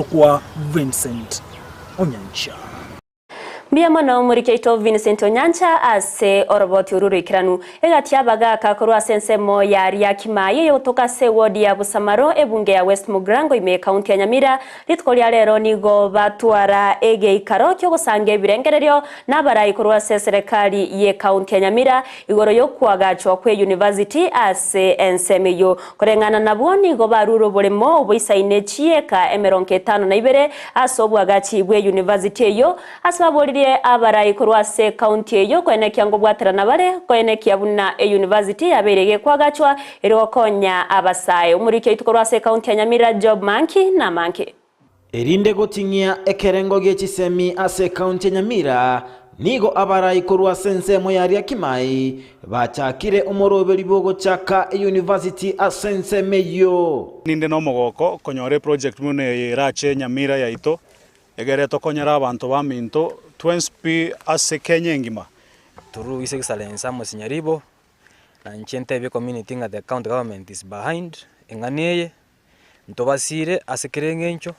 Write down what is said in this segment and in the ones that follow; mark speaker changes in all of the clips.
Speaker 1: Kwa Vincent Onyancha.
Speaker 2: Mbuya mono omoriki oito Vincent Onyancha ase oroboti oru roikeranu. Egati y'abagaaka korwa ase ensemo ya Riakimai eyogotoka ase ewodi ya Busamaro ebunge ya West Mugirango ime ekaunti ya Nyamira rituko ria rero nigo batwara egeikaro kiogosanga ebirengererio nabarai korwa ase eserekari y'ekaunti ya Nyamira igoro y'okoagachwa kwe university ase ensemo eyio. Koreng'ana nabwo nigo barure oboremo oboisaine chieka 52 ase obwagachi bw'eyunivasiti eyio, ase baboririe abarai korwa ase ekaunti eyio koenekia ngobwaterana bare koenekia buna eyunivasiti yabeire gekwagachwa erio gokonya abasae. Omoriki oito korwa ase ekaunti ya Nyamira Job Manki namange.
Speaker 3: Erinde goting'ia ekerengo gie chisemi ase ekaunti ya Nyamira, nigo abarai korwa ase ensemo ya Riakimai bachakire omoroberi bw'ogochaka eyunivasiti ase ensemo eyio.
Speaker 4: Ninde nomogoko konyora eproject buna eye erache Nyamira yaito, egere tokonyere abanto baminto twensi pi ase Kenya engima.
Speaker 5: Through His Excellency Amos Nyaribo, na inche ntebie ecommunity ng'a the county government is behind eng'ana eye, Ntobasiire ase kera engencho.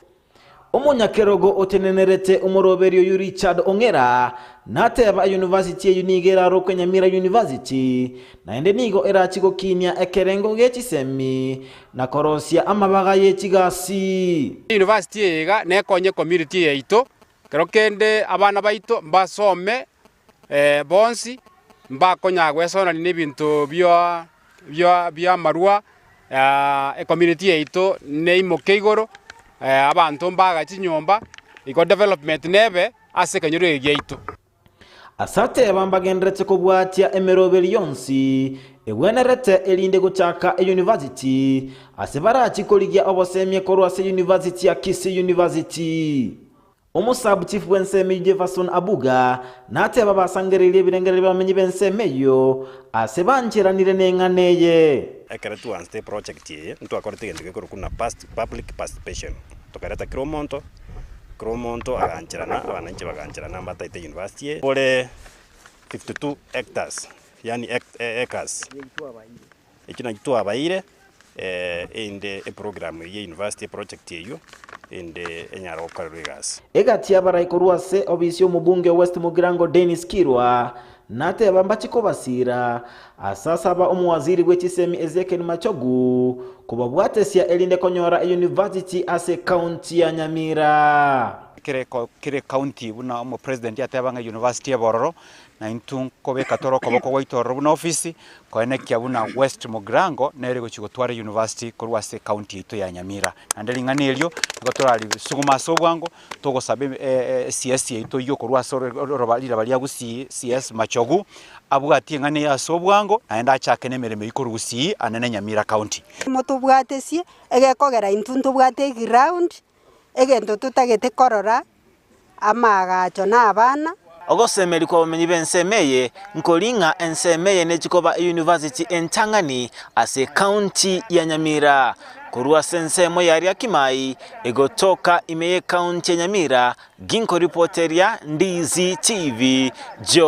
Speaker 3: Omonyakerogo otenenerete omoroberi oyio Richard Ong'era nateba eyunivasiti eyio nigo erarokwe Nyamira University naende nigo erachi gokinia ekerengo gie chisemi na korosia amabaga ye chigasi.
Speaker 6: University eye iga nekonye ecommunity yaito, kero kende abana baito mbasome bonsi mbakonyara gwesonania na ebinto bia bia bi'amarwa, ecommunity yaito neimoke igoro, abanto mbaga chinyomba, igo development nebe ase ekenyoro eke giaito.
Speaker 3: Ase ateba mbagenderete kobwatia emeroberi yonsi egwenerete erinde gochaka eyunivasiti, ase barachie korigia obosemia korwa ase eyunivasiti ya Kisii University. Omosabuchifu bw'ensemo eyio Jefferson Abuga nateba basangereirie ebirengererio bi'abamenyi b'ensemo eyio ase bancheranire neng'ana eye.
Speaker 7: Ekero twaanchete eproject eye, ntwakorete egento gekorokwa buna past public participation, tokareta kera omonto, kera omonto agancherana, abananchi bagancherana mbataete university eye, ore 52 hectares yaani acres, Ekio nakio twabaeire inde eprogram eyio ya university eproject eyio inde enyare gokorerwa egasi.
Speaker 3: Egati y'abarai korwa ase obisi y'omobunge o West Mugirango Dennis Kirwa nateba mbache kobasiira ase asaba omowaziri bwe chisemi Ezekiel Machogu kobabwatesia erinde konyora eyunivasiti ase ekaunti ya Nyamira.
Speaker 8: Kera ekaunti buna omopresident ateba ng'a eyunivasiti ebe ororo, Na intwe nkobeka tore okoboko gwaito ororo buna ofisi, koenekia buna West Mugirango nere egochia gotwara university korwa ase ecounty yaito ya Nyamira. Naende ring'ana erio nigo torarisuguma ase obwango, togosaba CS yaito oyio okorwa ase oroba riraba ria Gusii, CS Machogu, abwatie eng'ana eye ase obwango, naende achake na emeremo eyio korwa Gusii ane na Nyamira County.
Speaker 9: Motobwatesie, egekogera intwe ntobwate eground, egento totagete korora, amaagacho na abana.
Speaker 10: Ogosemeria kw'abamenyi b'ensemo eye nkori ng'a ensemo eye nechi koba eyunivasiti entang'ani ase ekaunti ya Nyamira. Korwa ase ensemo ya Riakimai egotoka ime y'ekaunti ya Nyamira, ginkoripoteria Ndizi TV, Joe.